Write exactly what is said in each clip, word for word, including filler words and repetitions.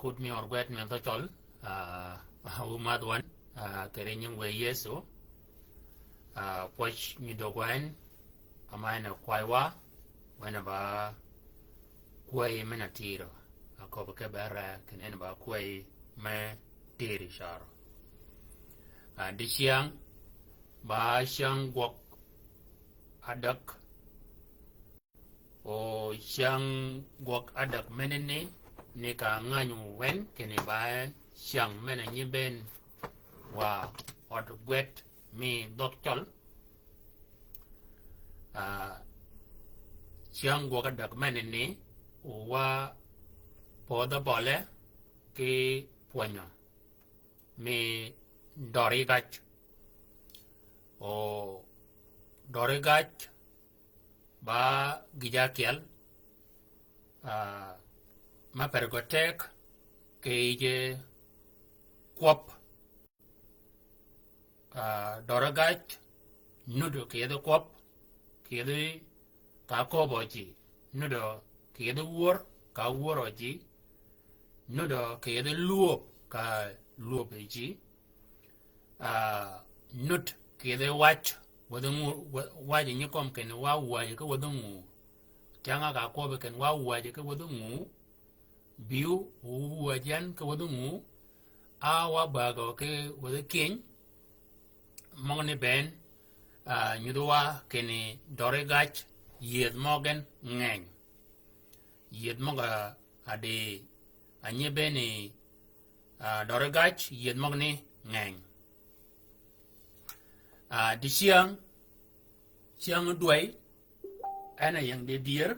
Kud mi or gwed mi dhø cøl, ah, wu madh wan, ah, kere nying we Yesu, ah, pwøj nyi døg wen, ama en a kwai wa, wen a ba kwai me na tiro, a kobo ke bere, ken en a ba kwai me tiri caro. Ah, dicyang, ba cyang gwøg adek, O cyäng gwøg adäg meneni, ni ka ngänyu wen, kinni ba cyäng men-a nyi bënn wa ød gwed mi dhøg cøl. Ah, cyäng gwøg adäg meneni, wa pödhø bøle ki pwönyø mi døri gac. O døri gac, ba gïj ákyel, ah, ma per gø teg kì yij kwøb. Ah, døri gac nuddø kì yethi kwøb, kì yethi ka köbø ji, nuddø kì yethi wör ka wörø ji, nuddø kì yethi lwöb ka lwöb ji. Ah, nud kì yethi wac, wäthi nguu, wa-, wac nyi kömi kinni wa wäjji ki wäthi nguu. Cyäng-a ka kwøbbi kinni wa wäjji ki wäthi nguu. Bïu wu wäjji yan ki wäthi nguu. A wa bägø ki wäthi kiny. Møgani bënn, ah, nyudhi wa kinni døri gac yëdh møgen ngeny. Yëdh møg-a di a nyi bënni, ah, døri gac yëdh møgani ngeny. Ah, dicyäng, cyäng dwäy, en a ying di dyër.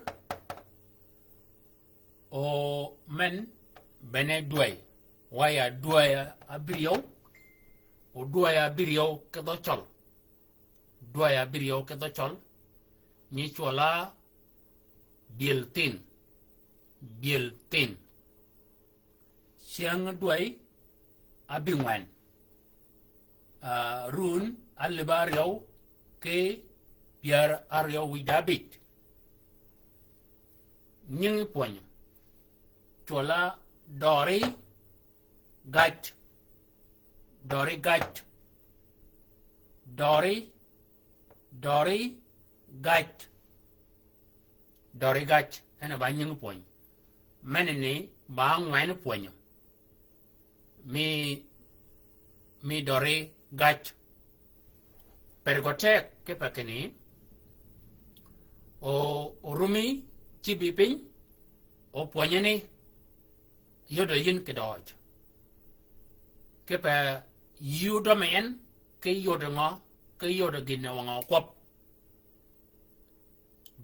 O men bene dwäy, wa ya dwäy abïryew, o dwäy abïryew ki dhø cøl. Dwäy abïryew ki dhø cøl, nyi cwøl-a dyël thïn, dyël thïn. Cyäng dwäy abïngwen, ah, run alïb áryew ki pyär áryew wïj dabïj. Nyingi pwönyø, cwøl-a døri gac, døri gac, døri, døri gac, døri gac, en a ba nyingi pwönyø. Meneni ba ngwen pwönyø. Mi, mi døri gac. Per gø teg kipe kinni, o, orumi cïbi piny, o pwönyeni, yodø yïn kidøøj. Kipe yï odømi en, ki yodø ngø, ki yodø gïn-a wøngø kwøb.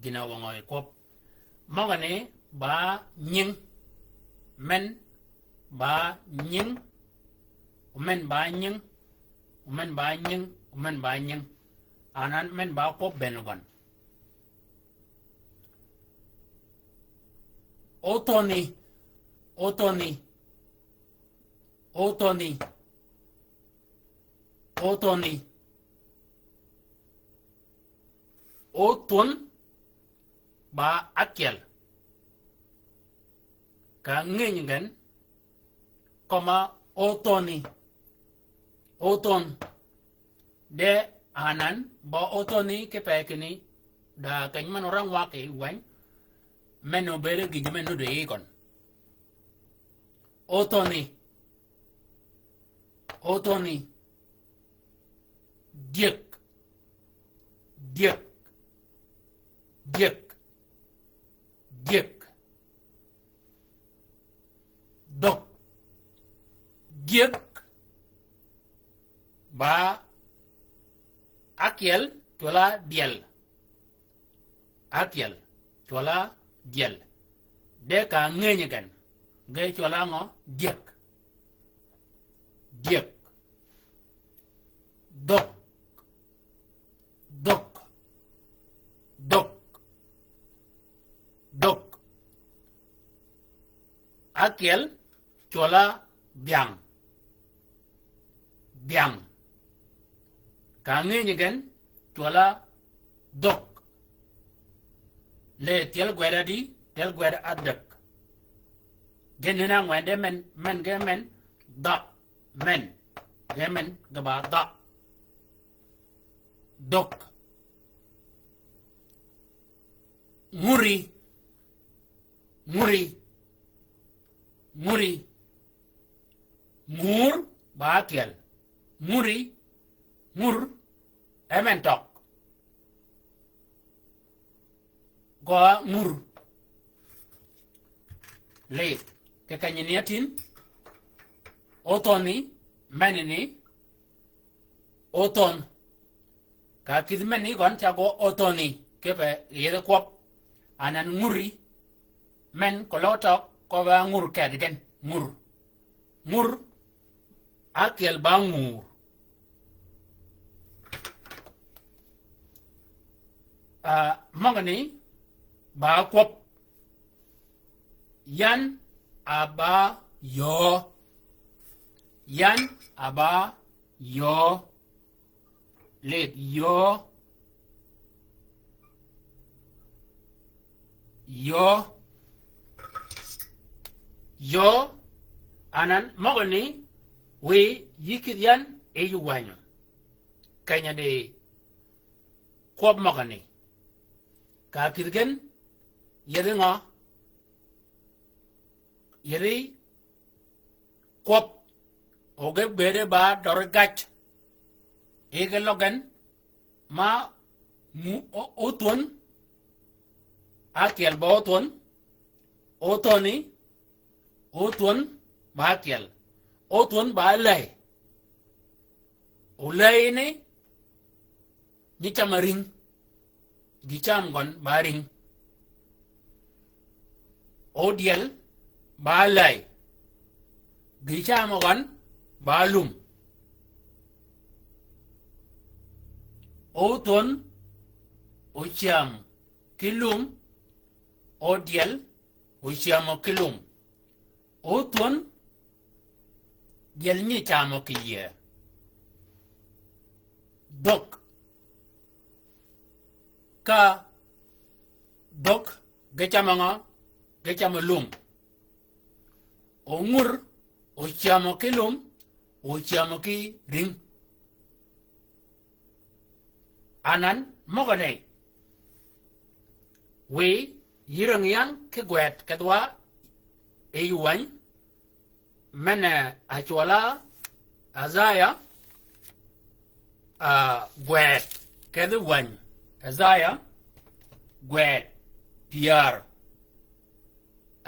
Gïn-a wøngø kwøb. Møgani ba nying. Men ba nying. Men ba nying. Men ba nying. Men ba nying. Anan men ba kwøb bënn gøn. Othøni. Othøni. Othøni. Othøni. Othøn ba ákyel. Ka ngeny gen, kømma othøni. Othøn. De anan ba othøni kipe kinni, da keny men orang wa kì weny, men obëëd gïj men nuddø yï gøn. Othøni. Othøni. Dyëk. Dyëk. Dyëk. Dyëk. Dhøg. Dyëk. Ba ákyel cwøl-a dyel. Ákyel cwøl-a dyel. De ka ngeny gen, ge cwøl-a ngø? Dyëk. Dyëk. Dhøg. Dhøg. Dhøg. Dhøg. Ákyel cwøl-a dhyang. Dhyang. Ka ngeny gen cwøl-a dhøg. Le tyel gwed adi, tyel gwed adäg. Gen ni na ngwen de men, men ge men, dø, men, ge men, ge ba dø. Døg. Nguri. Nguri. Nguri. Ngur ba ákyel. Nguri. Ngur. Emen tøg. Gø ngur. Lidh. Kì kenyi ni átin. Óthøni. Menani. Óthøn. Ka kïdhi men ni gøn ca gø óthøni. Kipe yethi kwøb. Anan nguri. Men keløg tøg, købbe ngur kedgen. Ngur. Ngur. Ákyel ba ngur. Ah, møgani ba kwøb. Yan a ba yöö. Yan a ba yöö. Lidh yöö. Yöö. Yöö. Anan møgani wiy yï kïdhi yan yij wänyi. Keny-a di kwøb møgani. Ka kïdhi gen yethi ngø? Yethi kwøb. O ge bëëde ba døri gaj. Yi ge løg gen ma mu-, o-, óthwön. Ákyel ba óthwön. Óthwöni. Óthwön ba ákyel. Óthwön ba áley. Oley ni, nyi cam a ring. Gï cam gøn ba ring. Ódyel ba áley. Gï cam gøn ba álum. Óthwön ocam ki lum. Ódyel ocam ki lum. Óthwön dyel nyi camø kì yie. Dhög. Ka dhög ge camø ngø? Ge camø lum. Ongur ocamø ki lum, ocamø ki ring. Anan møgø ni wiy yï rängi yan ki gwed kedhwa yi wänyi. Men-a cwøl-a Isaiah, ah, gwed kedhi wänyi. Isaiah gwed pyär.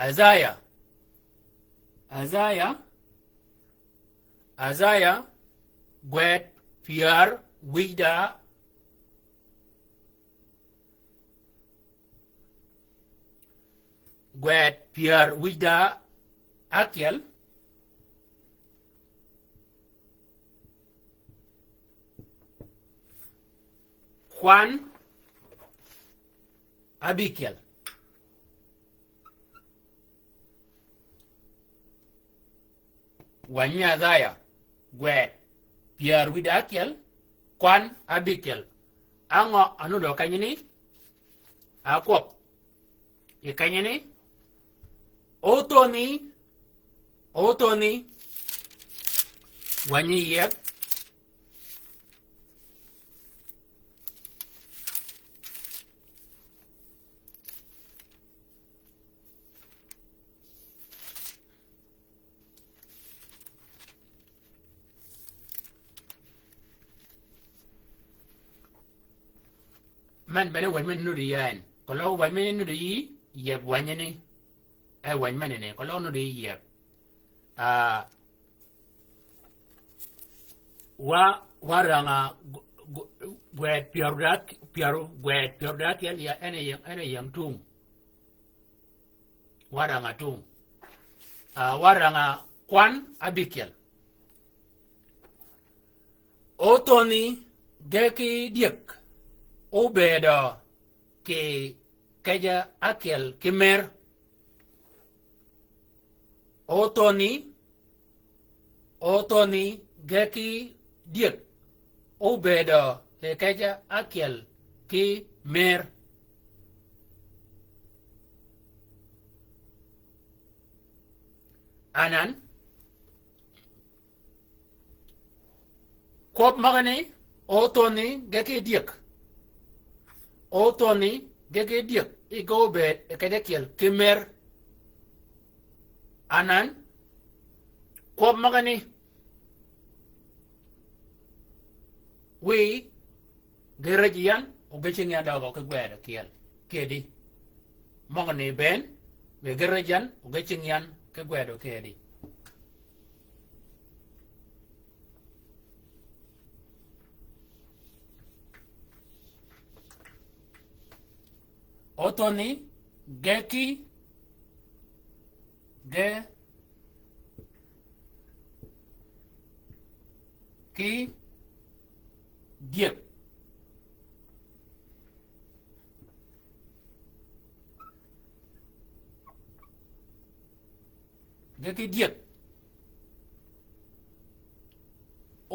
Isaiah. Isaiah. Isaiah gwed pyär wïj da Gwed pyär wïj da ákyel. Kwan ábïkyel. Wänyi Isaiah gwed pyär wïj da ákyel, kwan ábïkyel. Á ngø anudo kenyini? Akwøb. Yi kenyini? Óthöni, óthöni. Wänyi yieb. Men bene wänyi men nudi yi en. Keløg wänyi men nudi yi, yieb wänyi ni. E wänyi men ni, keløg nudi yi yieb. Ah, wa, wa ranga gu-, gu-, gwed pyär da, pyär, gwed pyär da ákyel ya en a ying, en a ying tung. Wa ranga tung. Ah, wa ranga kwan ábïkyel. Óthöni ge ki dyëg óbëëdø kì keje ákyel ki mer. Óthöni, óthöni ge ki dyëg óbëëdø kì keje ákyel ki mer. Anan, kwøb møgani, óthwøni ge ki dyëg. Óthwøni ge ki dyëg, i ge óbëëd kej ákyel ki mer. Anan, kwøb møgani, wiy, ge räj yan, o ge cing yan døøg ki gwed ákyel kedi. Møgani bënn, wiy ge räj yan, o ge cing yan ki gwed kedi. Óthwøni, ge ki, ge ki dyëg. Ge ki dyëg.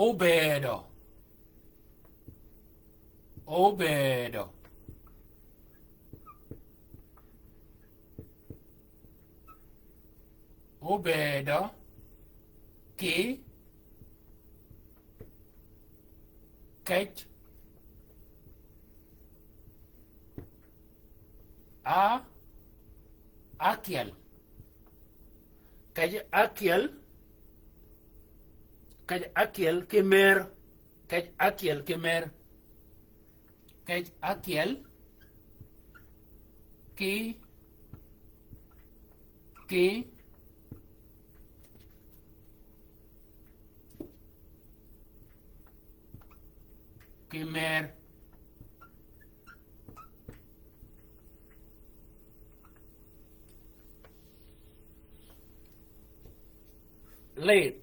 Óbëëdø. Óbëëdø. Óbëëdø ki kej a-, ákyel. Kej ákyel, kej ákyel ki mer, kej ákyel ki mer, kej ákyel ki, ki, ki mer. Lid.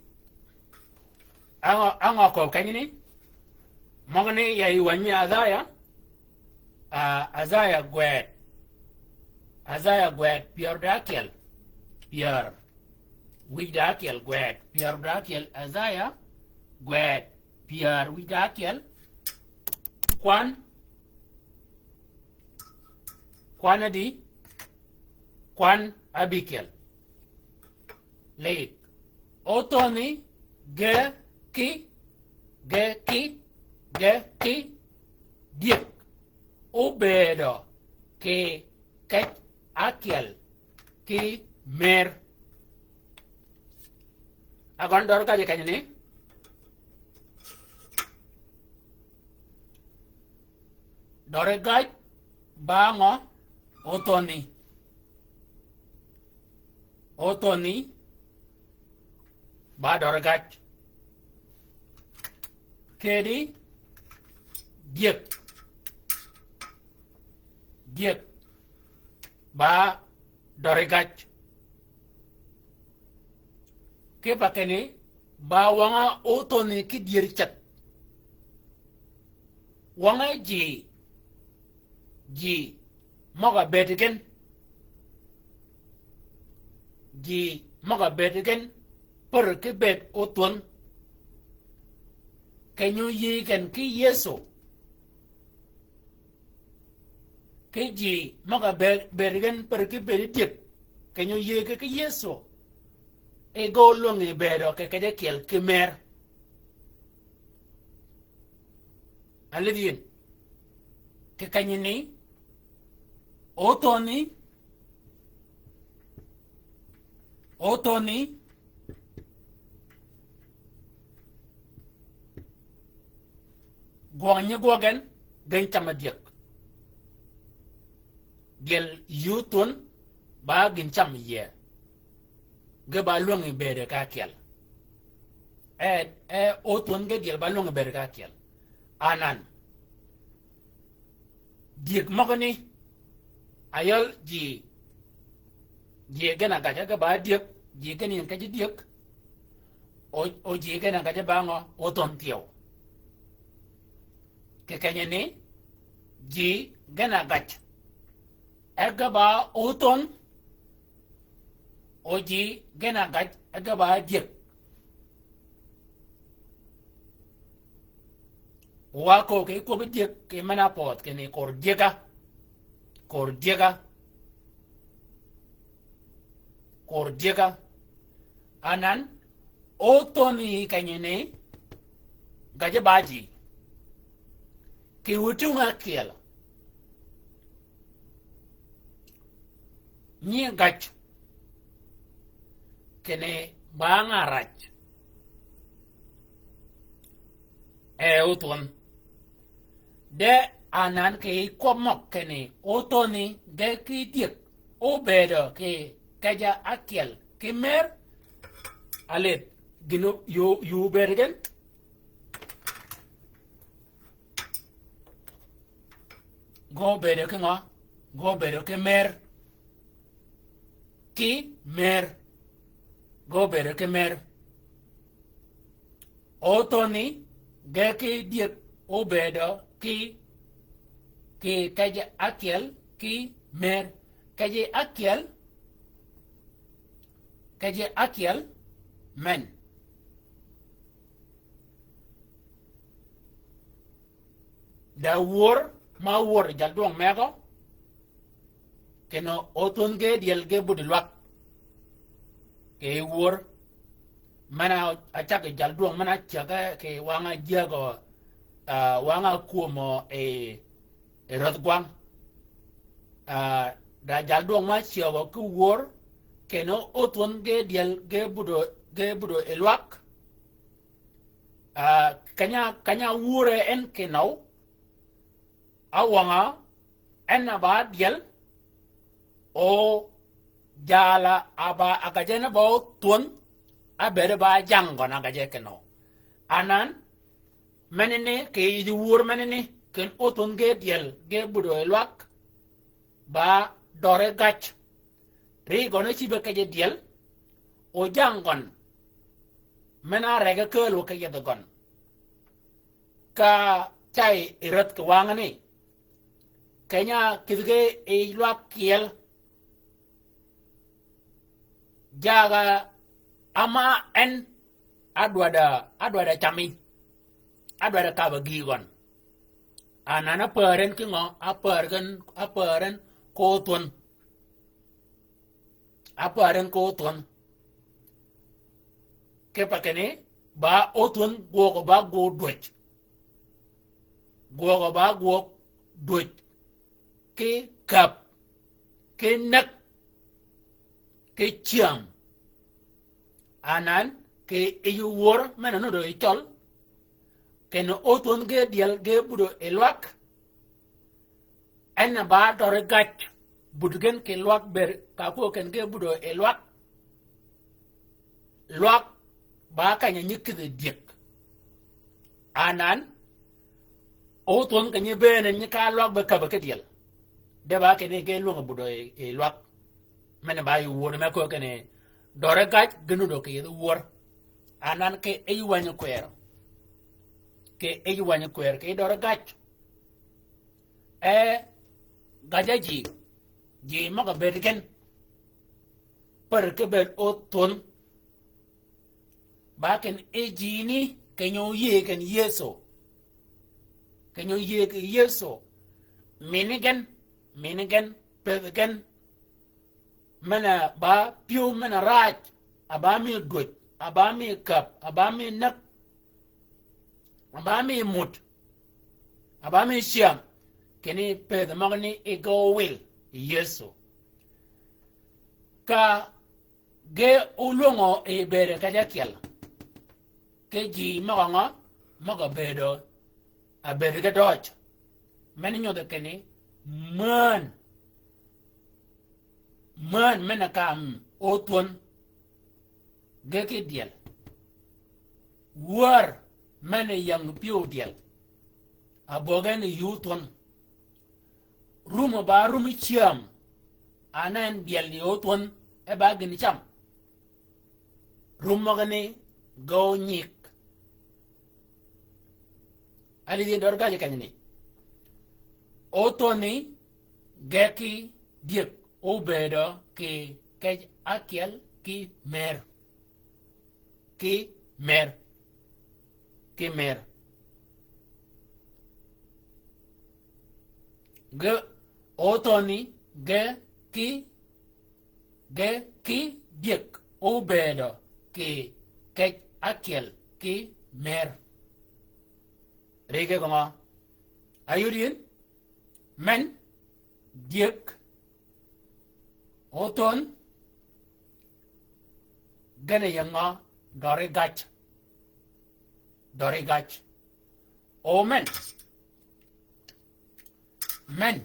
Angø, angø kööb kenyni? Møgani ya yi wänyi Azaya. Ah, Azaya gwed. Azaya gwed pyär da ákyel. Pyär. Wij da ákyel gwed. Pyär da ákyel Azaya gwed. Pyär wij da ákyel. Kwan. Kwan adi. Kwan abikyel. Lid. Óthwøni ge ki, ge ki, ge ki dyëg. Óbëëdø ki kej ákyel ki mer. Agøn døri gaj kenyni. Døri gaj ba ngø? Óthwøni. Óthwøni ba døri gaj. Kedi dyëg. Dyëg ba døri gaj. Ki pa kinni ba wøng-a óthwøni ki dyër ceth. Wøng-a ji, ji møg-a bëëd gen. Ji møg-a bëëd gen, pär ki bëëd óthwøn. Keny-a óyïëy gen ki Yëso. Ki ji møg-a bëëd, bëëd gen pär ki bëëd dyëg. Keny-a óyïëy ki, ki Yëso. E ge ólwängi bëëdø kì kej ákyel ki mer. Alidh yïn. Kì kenyni, óthwøni, óthwøni, gwøg nyi gwøg gen, gen cam dyëg. Gyel yï óthwøn ba gïn cam yie. Ge ba lwängi bëëd ka ákyel. E, e óthwøn ge gyel ba lwängi bëëd ka ákyel. Anan. Dyëg møgani, ayøl ji, ji gen a gaj ge ba dyëg, ji gen yïn kej dyëg, o, o ji gen a gaj ba ngø? Óthwøn thyew. Kì kenyni, ji gen a gaj e ge ba óthwøn, o ji gen a gaj e ge ba dyëg. Wa köög kì kwøbbi dyëg kì men-a pödh kinni kor dyëg-a. Kor dyëg-a. Kor dyëg-a. Anan, óthöni kenyini, gaje baji. Kì wutungø ákyel. Nyi gaj. Kinni bang-a raj. E óthön. De anan kì kwøb møg kinni óthöni ge ki dyëg óbëëdø kì keje ákyel ki mer. Alidh gïn-a yuu, yuu bëëd gen. Ge óbëëdø ki ngø? Ge óbëëdø ki mer. Ki mer. Ge óbëëdø ki mer. Óthöni ge ki dyëg óbëëdø ki, ki keje ákyel ki mer. Keje ákyel, keje ákyel men. Da wör ma wör jaldwøng megø, kinni óthön ge dyel ge budi lwak. Kì wör, men-a ácag jaldwøng, men-a ácäge kì wang-a jägø, ah, wang-a kwömø yi, yi rädh gwang. Ah, da jaldwøng ma ácägø ki wör, kinni óthön ge dyel ge budo, ge budo yi lwak. Ah, keny-a, keny-a wurø en kinøw, áwøng-a, en a ba dyel, o jal-a ba a gaje ni ba óthwönh, ábëëd ba jang gøn a gaje kinøw. Anan, menani, kì yij wur menani, ken óthwönh ge dyel, ge budo yi lwak, ba døri gaj. Ri gøn ócïbe keje dyel, o jang gøn. Men-a rege kääl wø ki yedh gøn. Ka cay yi rädh kì wangani. Keny-a kïdhi ge yi lwak kyel. Jaga ama en ádwadda, ádwadda cami. Ádwadda kaba gïï gøn. Anan ápär en ki ngø, ápär en, ápär en ki óthwönh. Ápär en ki óthwönh. Kipe kinni, ba óthwönh gwøgø ba gwøg dwäj. Gwøgø ba gwøg dwäj. Ki käb, ki näg, ki cyäm. Anan, kì yij wör men-a nuddø yi cøl, kinni óthwönh ge dyel ge budo yi lwak, en a ba døri gaj, but gen kì lwak bëëd, ka kwøb ken ge budo yi lwak. Lwak ba keny-a nyi kïdhi dyëg. Anan, óthwönh keny-a bëën en nyi ka lwak be käbbe ki dyel. De ba kinni ge lwäng-a budo yi, yi lwak. Men-a ba yij wör me kwøb kinni døri gaj ge nuddø kì yij wör. Anan kì yij wänyi kwër. Kì yij wänyi kwër, kì døri gaj. E, gaja ji, ji møg-a bëëd gen. Pär ki bëëd óthwönh. Ba ken e jini, keny-a óyïëy ken Yëso. Keny-a óyïëy ken Yëso. Mini gen, mini gen, pëthi gen. Men-a ba pyëw men-a raj, a ba mi dwäj, a ba mi käb, a ba mi näg, a ba mi mut, a ba mi cyäm, kinni pëthi møgani ge ówil yi Yëso. Ka ge ólwöngø yi bëëd keje ákyel. Ki ji møg-a ngø, møg-a bëëdø, a bëëd ge døøj. Men nyodhi kinni, mään, mään men-a kam óthwönh, ge ki dyel. Wär men-a yäng pyëw dyel. A böggi en yi óthwönh. Rum-a ba rum cyäm. Anan dyel yi óthwönh, e ba gïn cam. Rum møgani ge ónyig. Alidhi døri gaj kenyani. Óthwöni ge ki dyëg óbëëdø kì kej ákyel ki mer. Ki mer. Ki mer. Ge óthwöni ge ki, ge ki dyëg óbëëdø kì kej ákyel ki mer. Ri ki gø ngø? Ayud yin, men, dyëg, othön, gene ying ngø? Døri gac. Døri gac. O men. Men.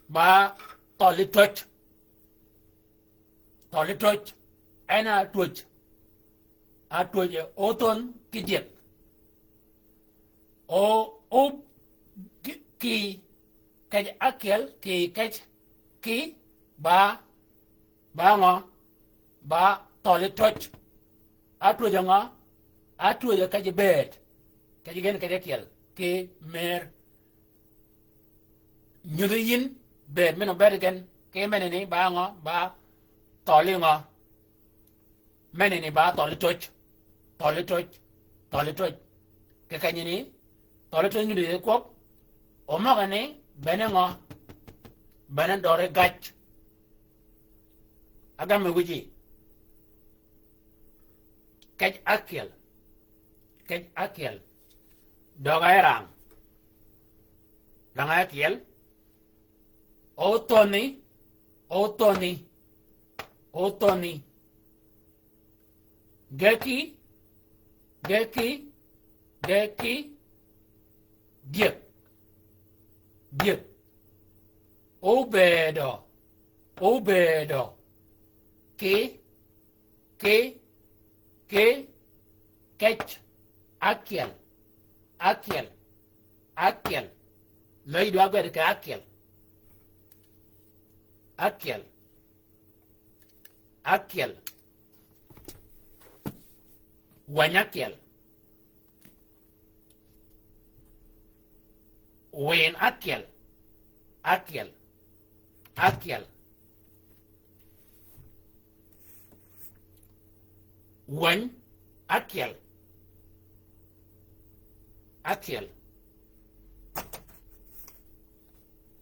Ba thøli töj. Thøli töj. En a twöj. A twöj othön ki dyëg. O, o, ki, ki, kej ákyel, ki kej, ki, ba, ba ngø? Ba thøli töj. Atwöjø ngø? Atwöjø kej bëëd. Kej gen kej ákyel ki mer. Nyudhi yin bëëd men obed gen. Ki meneni ba ngø? Ba thøli ngø? Meneni ba thøli töj. Thøli töj. Thøli töj. Kì kenyini, thøli töj nyudhi kwøb. Omøgani, bene ngø? Bene døri gac. Agam mi wiji. Kej ákyel. Kej ákyel. Døg a rang. Rang ákyel. Othöni, othöni, othöni. Geki, geki, geki. Dyëg. Dyëg. Obëëdø. Obëëdø. Ki, ki, ki, kej, ákyel, ákyel, ákyel. Løy dwa gwed ki ákyel. Ákyel. Ákyel. Wany ákyel. Win ákyel. Ákyel. Ákyel. Wany ákyel. Ákyel.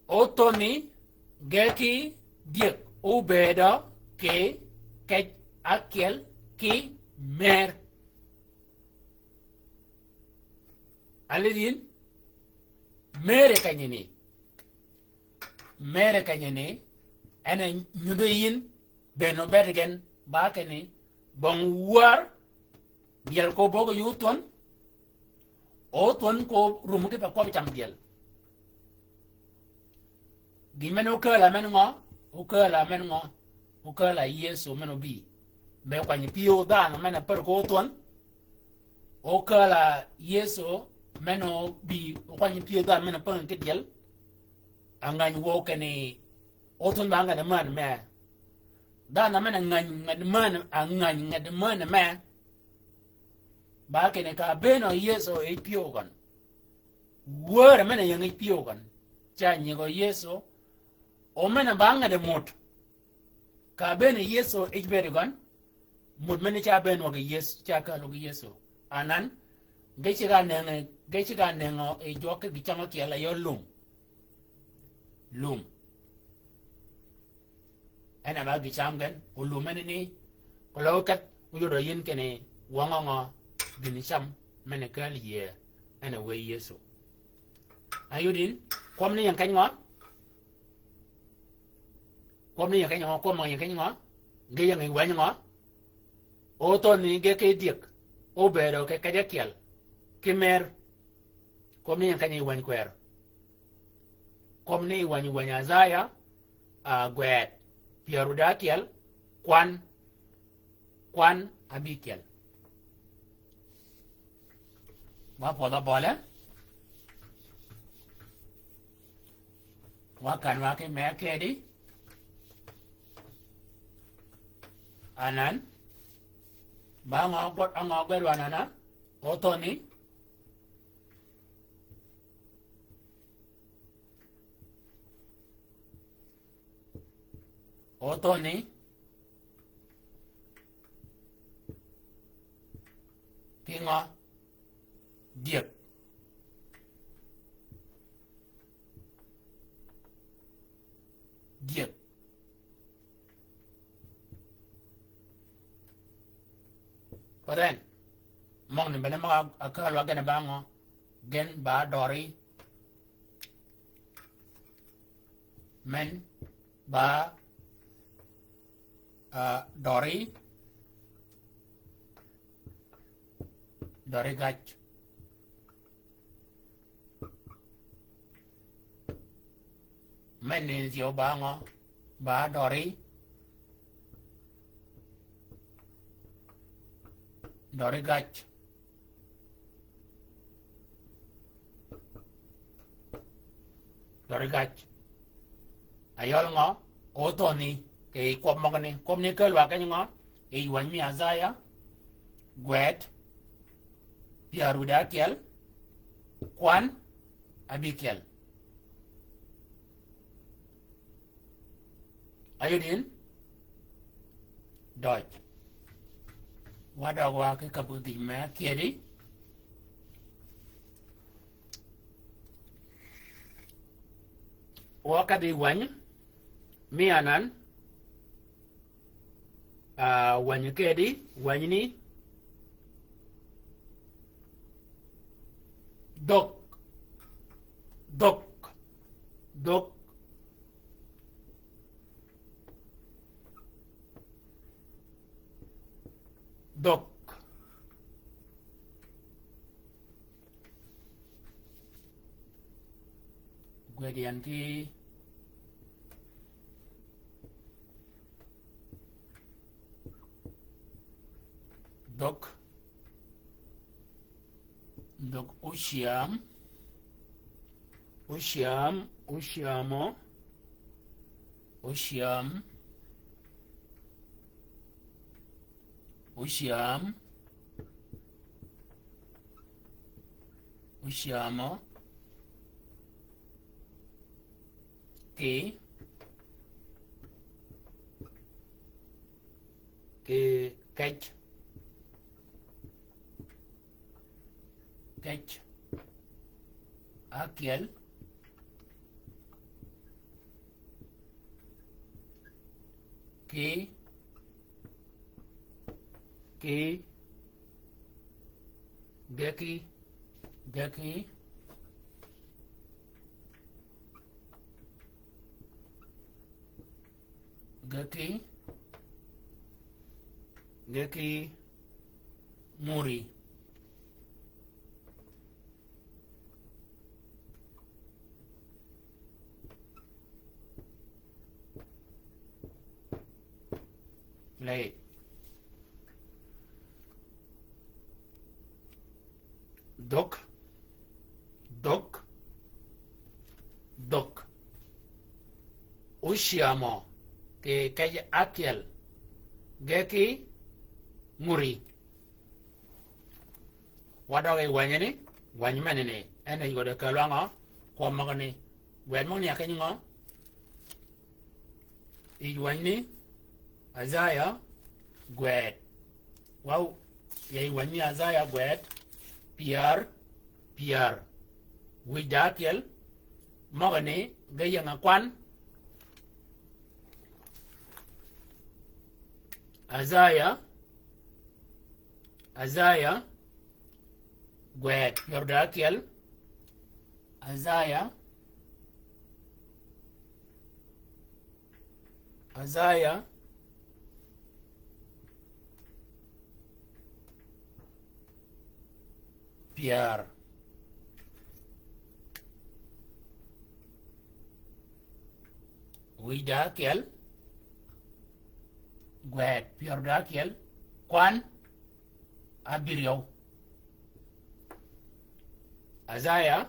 Othöni geki dyëg obëëdø kì kej ákyel ki mer. Alidin, mere kenyini. Mere kenyini, en a nyudhi yin, bene obed gen, ba kinni, bong wär, dyel ko bøg yuu thwön, othwön ko rum ki pe kwøb cam dyel. Gïn men okääl a men ngø? Okääl a men ngø? Okääl a Yëso men obï. Be kwany pyëw dhanhø men a pär ko othwön. Okääl a Yëso men obï, okwany pyëw dhanhø men a pär ki dyel. A ngäny wøw kinni othwön ba ngäd mänhø me. Dhanhø men a ngäny ngäd mänhø, a ngäny ngäd mänhø me. Ba kinni ka bëën o Yëso yij pyëw gøn. Wär men a ying yij pyëw gøn. Ca nyigø Yëso. O men a ba ngäd mot. Ka bëën o Yëso yij bëëd gøn. Mot men ca bëën wø gi Yëso, ca kääl wø gi Yëso. Anan, ge ceg-a nëngi, ge ceg-a nëngi yi jwøk ki gï cam ákyel a yø lum. Lum. En a ba gï cam gen, olum en ni, keløg kedh, oyodø yin kinni, wøng-a ngø, gïn cam, men kääl yïëy, en a wëy Yëso. Ayud yin, kwøb ni ying keny ngø? Kwøb ni ying keny ngø, kwøb møg ying keny ngø? Ge ying yi wänyi ngø? Othöni ge ki dyëg, obëëdø ki kej ákyel, ki mer. Kwøb ni ying keny yi wänyi kwër. Kwøb ni wänyi, wänyi Isaya, a, gwed, pyär odi ákyel, kwan, kwan abïkyel. Wa pwødh abøle. Wa kan wa ki me kedi. Anan. Ba ngø gwed, a ngø gwed wa anan a? Othöni. Othöni. Ki ngø? Dyëg. Dyëg. But then, møgø ni bene møg-a ákääl wa gen ba ngø? Gen ba døri. Men ba, ah, døri. Døri gaj. Men ni thyew ba ngø? Ba døri. Døri gaj. Døri gaj. Ayøl ngø? Óthøni kì kwøb møgani. Kwøb ni kääl wa keny ngø? Yij wänyi mi Isaiah, gwed pyär wïdá ákyel, kwan ábïkyel. Ayud yin døj. Wa døg wa ki käbbi gïj me ákyedi. Wa ka dhi wäny mi anan, ah, wäny kedi, wäny ni dhøg, dhøg, dhøg. Dhøg. Gwed yan ki dhøg. Dhøg ócyäm. Ócyäm, ócyämø. Ócyäm. Ócyäm. Ócyämø. Ki. Ki kej. Kej ákyel. Ki, ki, geki, geki. Geki, geki muri. Ley. Dhøg, dhøg, dhøg. Ócyämø kì kej ákyel, geki muri. Wa døg yi wänyi ni, wänyi menani, en e yode kälwa ngø? Kwøb møgani. Gwed møgani ya keny ngø? Yij wänyi ni, Isaiah, gwed. Wa yij wänyi ni Isaiah gwed, pyär, pyär wïj da ákyel, møgani ge ying-a kwan. Isaiah, Isaiah, gwed, pyär da ákyel, Isaiah, Isaiah pyär wïj da ákyel, gwed pyär da ákyel, kwan abïryew. Isaiah,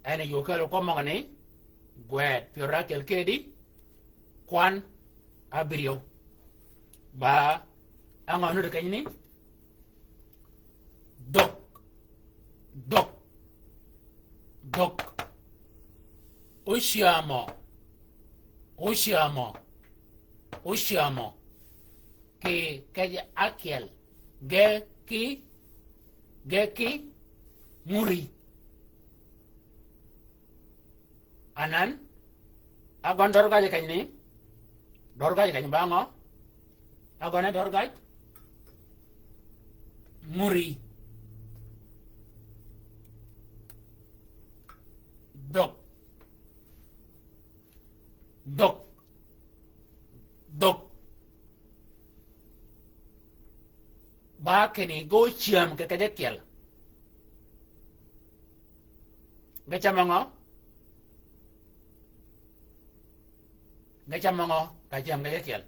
en e yode kälø kwøb møgani, gwed pyär da ákyel kedi, kwan abïryew. Ba, á ngø nuddi kenyani? Dhøg, dhøg, dhøg. Ócyämø, ócyämø, ócyämø kì kej ákyel, geki, geki muri. Anan, agøn dørgaj kenyani? Dørgaj keny ba ngø? Agøn e dørgaj? Nguri. Dhøg. Dhøg. Dhøg. Ba kinni ge ócyäm kì kej ákyel. Ge cam ngø? Ge cam ngø? Ka cyäm kej ákyel.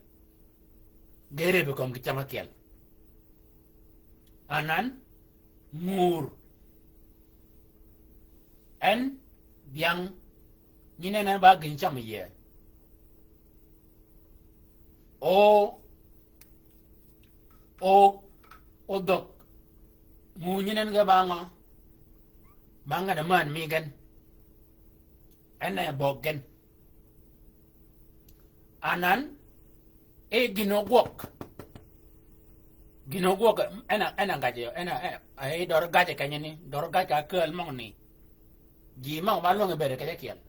Ge rëbbi kömi kì cam ákyel. Anan, ngur. En, dhyang, nyi nen en ba gïn cam yie. O, o, o dhøg. Ngur nyi nen ge ba ngø? Ba ngane männ mi gen. En e bøg gen. Anan, e gïn ogwøg. Gïn ogwøg, en a, en a gaj, en a, en a, e døri gaj kenyani, døri gaj ka ákääl møgani. Ji møg ba lwängi bëëd kej ákyel.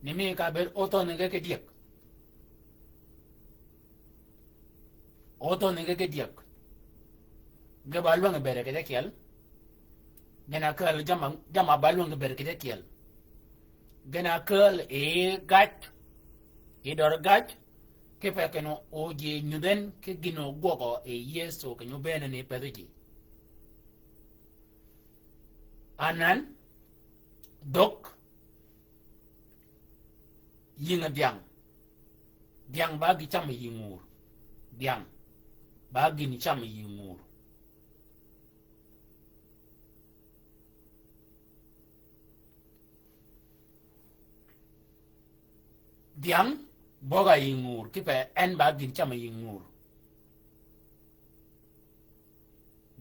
Ni mi ka bëëd óthøni ge ki dyëg. Óthøni ge ki dyëg. Ge ba lwängi bëëd kej ákyel. Gen a kääl jamm-a, jamm-a ba lwängi bëëd kej ákyel. Gen a kääl yi gaj, yi døri gaj, kipe kinni o ji nyudh en ki gïn ogwøgø yi Yëso keny-a óbëëne ni pëthi ji. Anan, dhøg, yïngi dhyang. Dhyang ba gï cam yï ngur. Dhyang ba gïn cam yï ngur. Dhyang bøg-a yï ngur, kipe en ba gïn cam yï ngur.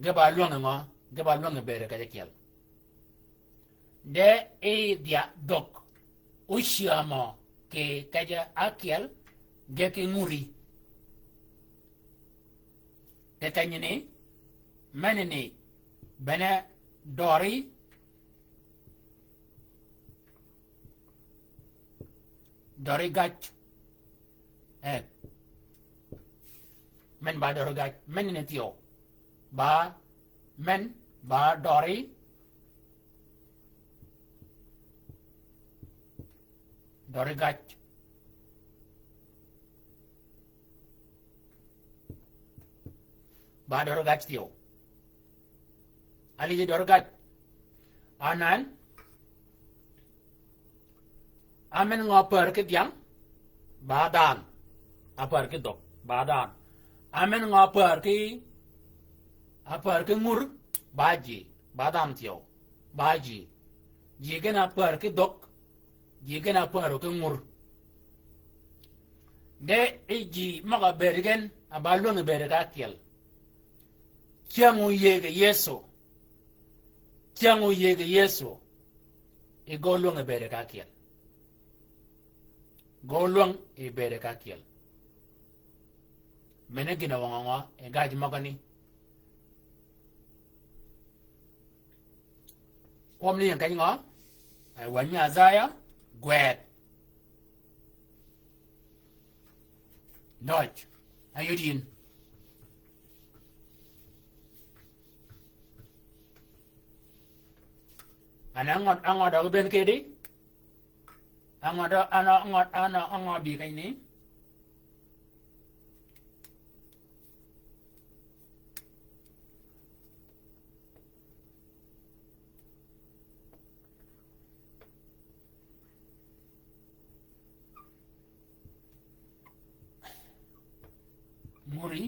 Ge ba lwängi ngø? Ge ba lwängi bëëd kej ákyel. De i dhya dhøg ócyämø kì kej ákyel ge ki nguri. Kì kenyani, menani, bene døri, døri gaj. Eh. Men ba døri gaj. Menani thyew. Ba, men, ba døri. Døri gaj. Ba døri gaj thyew. Aliji døri gaj. Anan. Amen ngø apär ki dhyang? Ba dhanhø. Apär ki dhøg. Ba dhanhø. Amen ngø apär ki, apär ki ngur? Ba ji. Ba dhanhø thyew. Ba ji. Ji gen apär ki dhøg. Ji gen apär ki ngur. De i ji møg-a bëëd gen, a ba lwängi bëëd ka ákyel. Cyäng óyëëg yi Yëso. Cyäng óyëëg yi Yëso. I gø lwäng yi bëëd ka ákyel. Gø lwäng yi bëëd ka ákyel. Mene gïn-a wøng-a ngø yi gaj møgani? Kwøb ni ying keny ngø? Ay wänyi Isaiah, gwed. Nøj, a yod yïn. An angø, angø døg bënn kedi? Angø døg, an angø, an angø bï kenyni? Muri.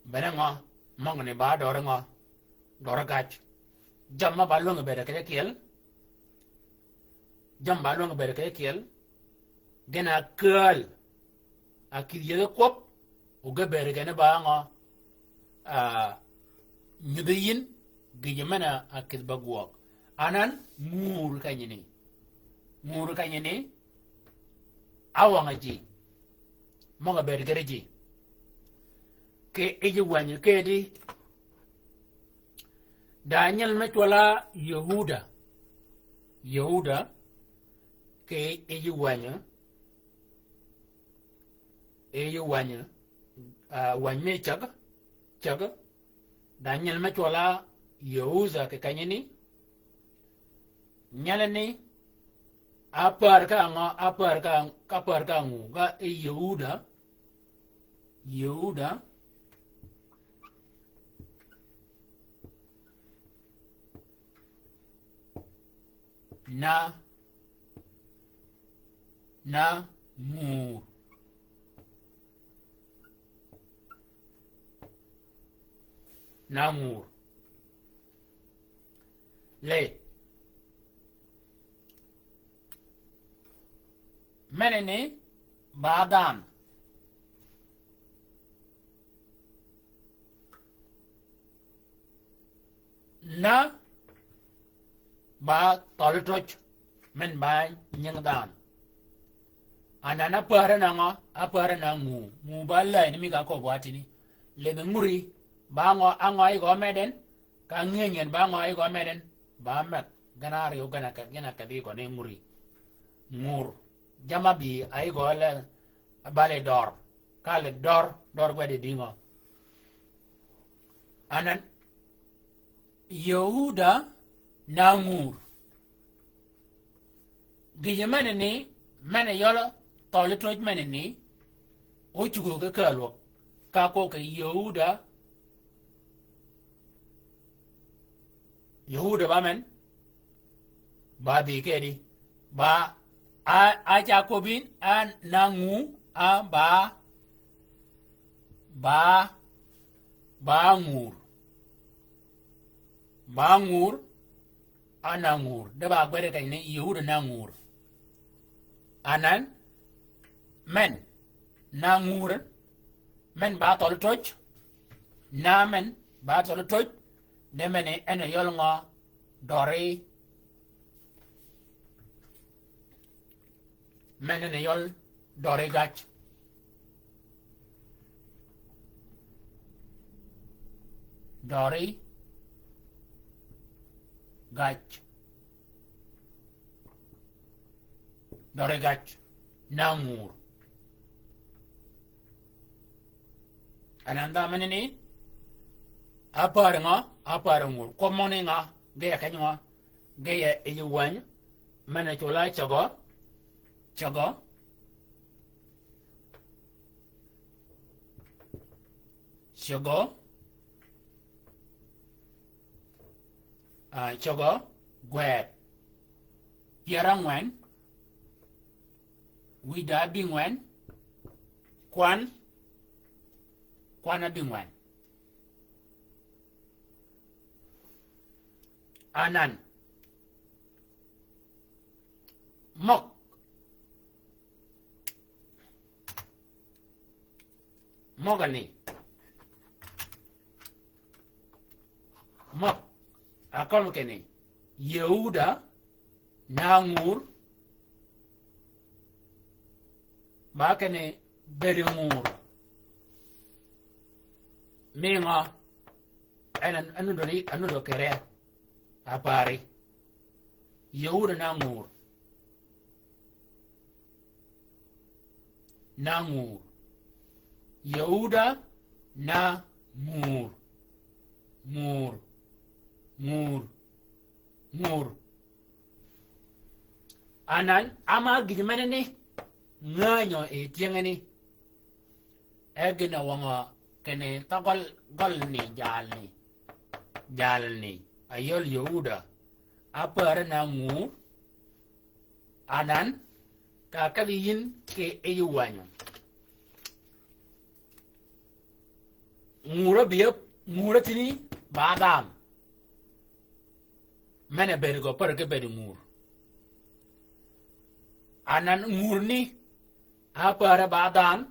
Bene ngø, møgani ba døri ngø, døri gaj. Jammì ba lwängi bëëd kej ákyel. Jammì ba lwängi bëëd kej ákyel. Gen a kääl. A kïdhi yie ge kwøb. O ge bëëd gen ba ngø. A, nyudhi yïn. Gïjø men-a kïdhi ba gwøg. Anan, ngur kenyni. Ngur kenyni. Awøng-a ji. Møg-a bëëd geri ji. kì yij wänyi kedi. Da nyel me cwøl-a Yëhuda. Yëhuda, kì yij wänyi. Yij wänyi, ah, wänyi mi cäg, cäg. Da nyel me cwøl-a Yëhudha kì kenyani. Nyelani, ápär ka ngø, ápär ka, ápär ka ngù, ka Yëhuda. Yëhuda. Na, na ngùr. Na ngùr. Le. Menani ba dhanhø. Na ba thøli töj, men ba nying dhanhø. Anan ápär na ngø, ápär na ngù, ngù ba läy ni mi ka köbbi wa tïni. Lemi nguri, ba ngø, á ngø yi gø meden, ka ngïenyi en ba ngø yi gø meden, ba meg, gen áryew gen a ke, gen a kedhi gø ni nguri. Ngur, jamm-a bï a yi gø le, bali dør, ka li dør, dør gwed di ngø. Anan, Yëhuda na ngur. Gïjø menani, men-a yøl thøli töj menani, ócugø ki kälwøg, ka köög kì Yëhuda, Yëhuda ba men, ba bï kedi, ba, a, a ca köbbi yïn, a na ngu, a ba, ba, ba ngur. Ba ngur, a na ngur. De ba gwed kenyani, Yëhuda na ngur. Anan, men, na ngur, men ba thøli töj, na men, ba thøli töj, de men en yøl ngø, døri, men en yøl døri gaj. Døri gaj. Døri gaj. Na ngur. Anan dha menani, ápär ngø, ápär ngur. Kwøb møgani nga, ge keny ngø, ge yij wänyi, men-a cwøl-a cägø, cägø, cägø, ah, cägø, gwed, pyär ángwen, wïda ábïngwen, kwan, kwan ábïngwen. Anan. Møg. Møgani. Møg. Akøl kinni. Yëhuda. Na ngur, ba kinni bedi ngur. Mi ngø, en a, anudo ni, anudo kere, apari. Yëhuda na ngur. Na ngur. Yëhuda na ngur. Ngur. Ngur. Ngur. Anan, ama gïj menani, ngänyi yi tyëngani. E gïn-a wøngø kinni thø gøl, gølni, jalni. Jalni. Ayøl Yëhuda. Ápär na ngur. Anan, ka kedhi yïn kì yij wänyi. Ngur-a bï, ngur-a tïni ba dhanhø. Men-a bëëd gø pär ki bëëd ngur. Anan ngurni, ápär ba dhanhø.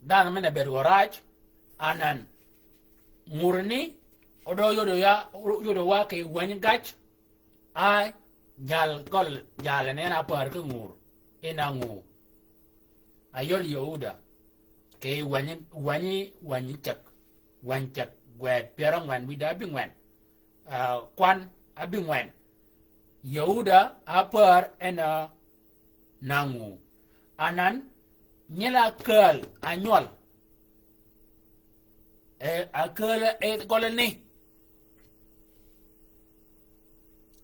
Dhanhø men-a bëëd gø raj. Anan ngurni, odø yodø ya, yodø wa kì wänyi gaj. A jal gøl jal ni en a pär ki ngur. En a ngu. Ayøl Yëhuda. Kì wänyi, wänyi, wänyi cäg. Wänyi cäg. Gwed pyär ángwen wïdá ábïngwen. Ah, kwan ábïngwen. Yeuda ápär en a nang'u. Anan, nyel akääl, anywøl. E, akääl e gøl ni.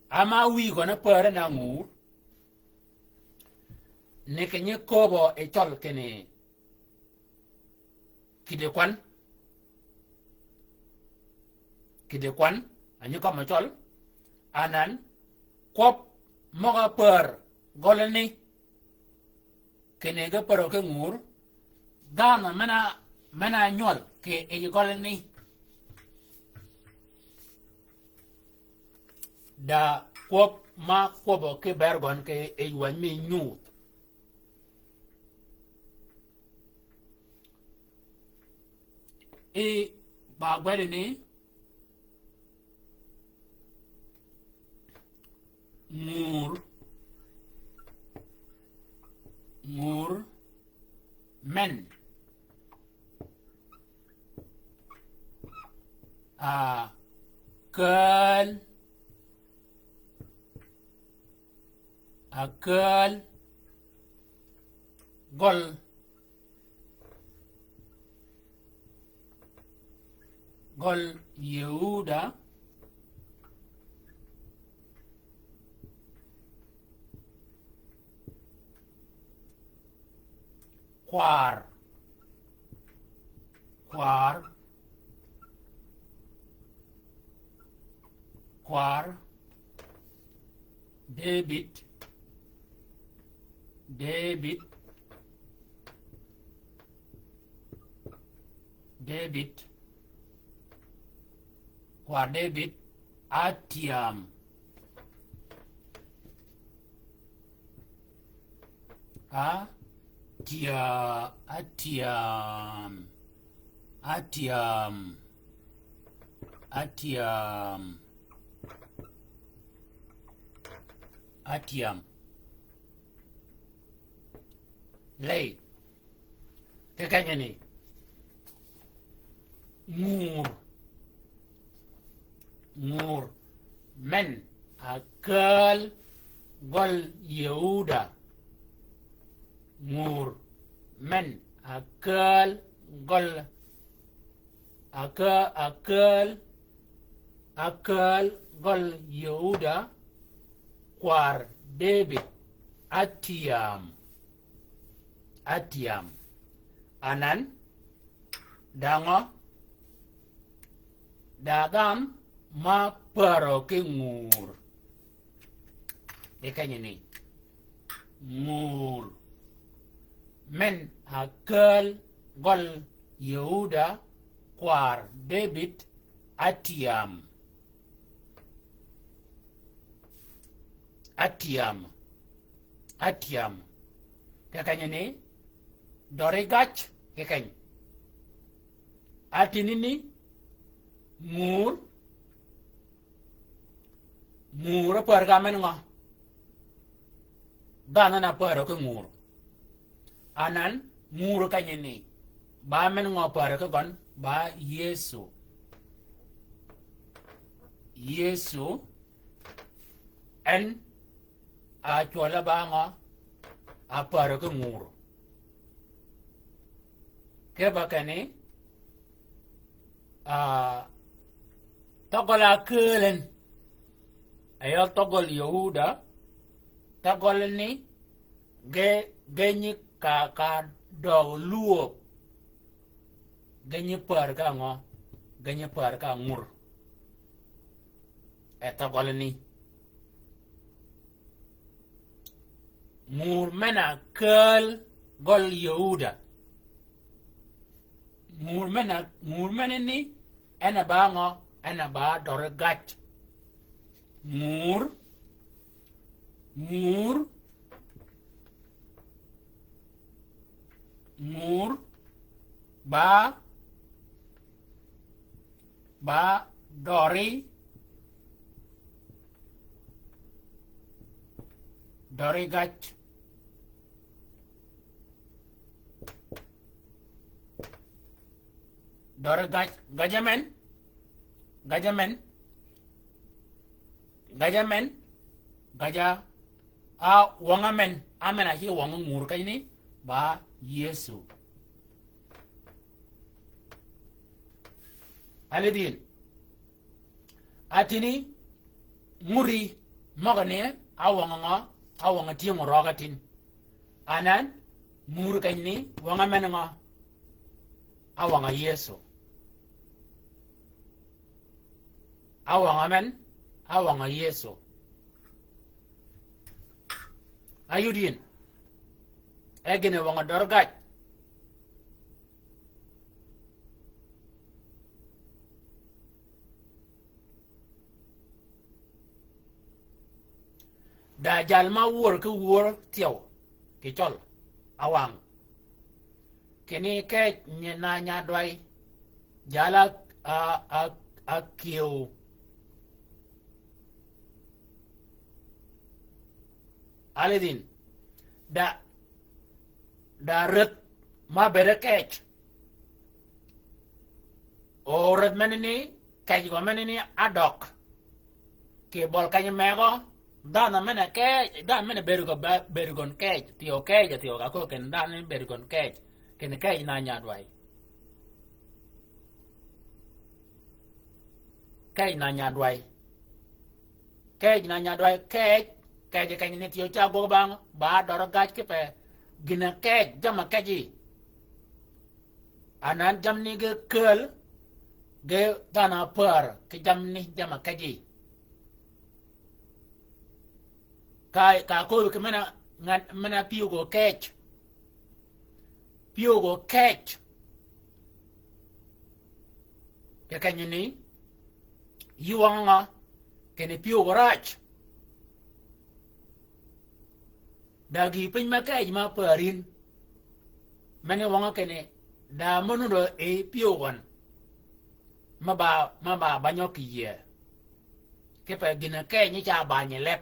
Ama wïy gøn ápär en a ng'ur. Ni kì nyi köbø e cøl kinni. Kidi kwan. Kidi kwan, a nyi kømmi cøl. Anan, kwøb møg-a pär gøl ni. Kinni ge pärø ki ng'ur. Dhanhø men-a, men-a nywøl kì yij gøl ni. Da kwøb ma kwøbø ki bër gøn kì yij wänyi mi nyuudh. I ba gwedi ni ng'ur, ng'ur men. A kääl, a kääl gøl, gøl Yeuda. Kwar. Kwar. Kwar. David. David. David. Kwar David. Atyam. Atya-, atyam. Atyam. Atyam. Atyam. Ley. Kì kenyani. Ng'ur. Ng'ur. Men akääl gøl Yeuda. Ng'ur. Men akääl gøl. Akä-, akääl. Akääl gøl Yeuda. Kwar David. Atyam. Atyam. Anan, da ngø, da gam ma pärø ki ng'ur. Di kenyani. Ng'ur. Men akääl gøl Yeuda kwar David atyam. Atyam. Atyam. Kì kenyani, døri gac kì keny. Atinini, ng'ur, ng'ur ápär ka men ngø? Dhanhø na pärø ki ng'ur. Anan, ng'ur kenyani, ba men ngø pärø ki gøn, ba Yëso. Yëso, en a cwøl-a ba ngø, a pärø ki ng'ur. Ki ba kenni, a, thøgøl-a ákääl en, a yøl thøgøl Yeuda, thøgøl ni, ge, ge nyi ka, ka døg lwöb. Ge nyi pär ka ngø? Ge nyi pär ka ng'ur. E thøgøl ni. Ng'ur men-a kääl gøl Yeuda. Ng'ur men-a, ng'ur men-a ni, en a ba ngø? En a ba døri gac. Ng'ur, ng'ur, ng'ur, ba, ba døri, døri gac. Døri gaj, gaja men, gaja men, gaja men, gaja, a wøng-a men, a men-a ci wøng-a ngur kenyni, ba Yëso. Alidin. Atini, nguri, møgani, a wøng-a ngø, a wøng-a tyëng-a røg-a tin. Anan, ngur kenyni, wøng-a men ngø, a wøng-a Yëso. A wøng-a men, a wøng-a Yëso. Ayudin, e gïn-a wøng-a døri gaj. Da jal ma wör ki wör thyew, kì cøl, a wang. Kinni kej nyi na nya dway, jal a, a, a, a kyew. Alidin, da, da rädh ma bëëde kej. O rädh menani, kej gø menani a døg. Kì bøl keny-a mëgø, dhanhø men-a kej, dhanhø men-a bëëd gø, bëëd gøn kej, thyew kej, thyew ka köög kinni dhanhø ni bëëd gøn kej, kinni kej na nya dway. Kej na nya dway. Kej na nya dway, kej, kej kenyni thyew ca gwøg bang, ba døri gaj kipe, gïn-a kej, jamm-a keji. Anan jammani ge käl, ge dhanhø apär, ki jammani jamm-a keji. Ka, ka kööb ki men-a, ngan, men-a pyëw gø kej. Pyëw gø kej. Kì kenyni, yï wøng-a ngø, kinni pyëw gø raj. Da gïï piny me kej ma päär yïn. Meni wøng-a kinni, da mø nudd-a e pyëw gøn. Me ba, me ba banyø kì yie. Kipe gïn-a kej nyi ca bany yi leb.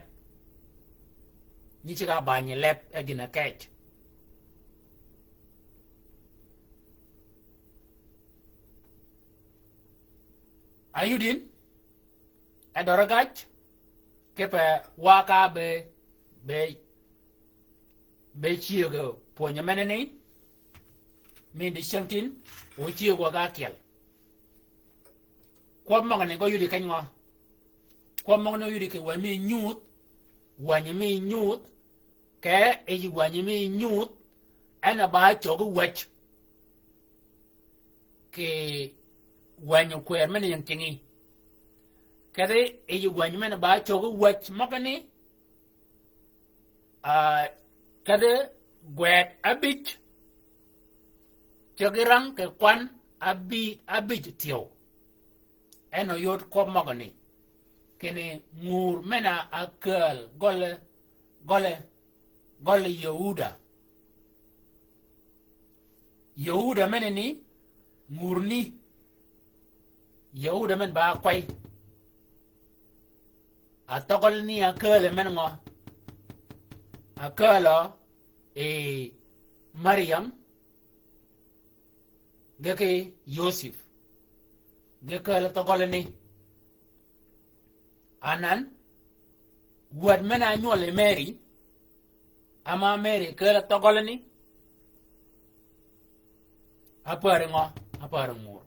Nyi ceg-a bany yi leb e gïn-a kej. Ayudin, e døri gaj, kipe wa ka be, be, be cyëgø pwönyi menani, mi di cyängtïn, o cyëgø ga ákyel. Kwøb møgani gø yudi keny ngø? Kwøb møgani yudi kì wänyi mi nyuudh, wänyi mi nyuudh, kì yij wänyi mi nyuudh, en a ba cöggi wäj. Kì wänyi kwër men-a ying cingi. Kedhi yij wänyi men-a ba cöggi wäj møgani, a, kedhi gwed abij, ceg-a rang kì kwan abi-, abij thyew. En oyod kwøb møgani. Kinni ngur men-a ákääl gølle, gølle, gølle Yëhuda. Yëhuda menani, ngurni. Yëhuda men ba ákwäy. Athøgøl ni ákääl men ngø? Ákääl yi Mariam, ge ki Yosif. Ge kääl thøgøl ni. Anan, wäd men-a ánywøl yi Meri, ama Meri kääl thøgøl ni. Ápäri ngø? Ápäri ngur.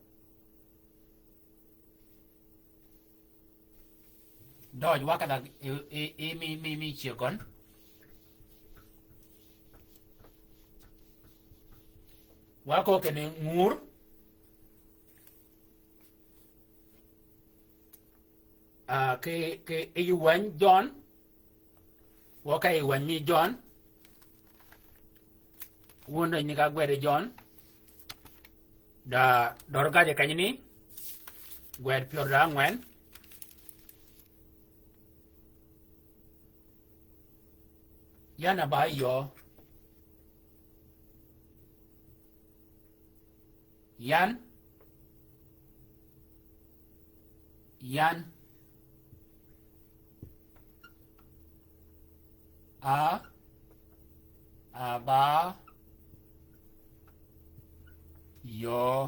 Døøj wa kadhag i, i, i mi, mi, mi cyëg gøn. Wa köög kinni ngur. A, kì, kì yij wäny Jøn. Wa ka yij wäny mi Jøn. Wun dø nyi ka gwed Jøn. Da døri gaj kenyni. Gwed pyør da ángwen. Yan a ba yöö. Yan. Yan. A. A ba. Yöö.